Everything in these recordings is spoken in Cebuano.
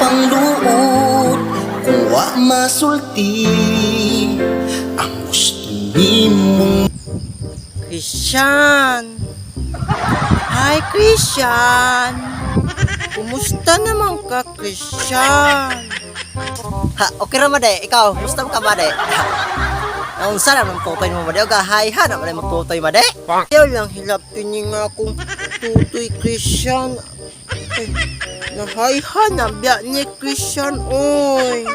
pangluot kung wa masulti ang gusto nimong. Christian! Hi, Christian! Kumusta naman ka, Christian? Ha, okay ra made. Ikaw, kumusta ka made? Naunsa na mong tutoy mo made? Oga, hi ha, na mo tutoy made? Ayaw lang hilapin niya nga akong tutoy, Christian. Ay, nahayhan ang biya ni Christian, oy.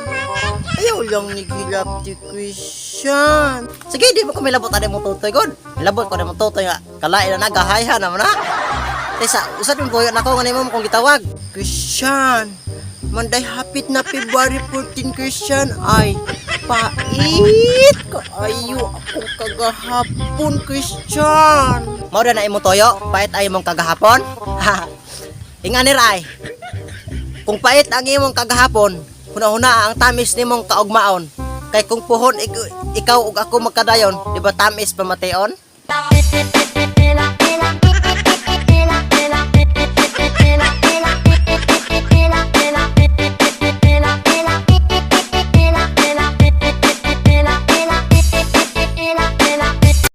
Ayaw lang ni hilap ni Christian. Sige, di mo ko milabot ani mo tutoy god. Milabot ko na mong tutoy nga. Kalain na naga, hi ha naman na. Tesa, usad mong buyo nako nga nimo kung gitawag. Christian, manday hapit na February 14, Christian, ay pait kaayo akong kagahapon, Christian. Mao na imong toyo, pait ay imong kagahapon. Ingani ra ay. Kung pait ang imong kagahapon, huna-huna ang tamis nimong kaugmaon. Kay kung puhon ikaw ug ako magkadayon, di ba tamis pamation? Thank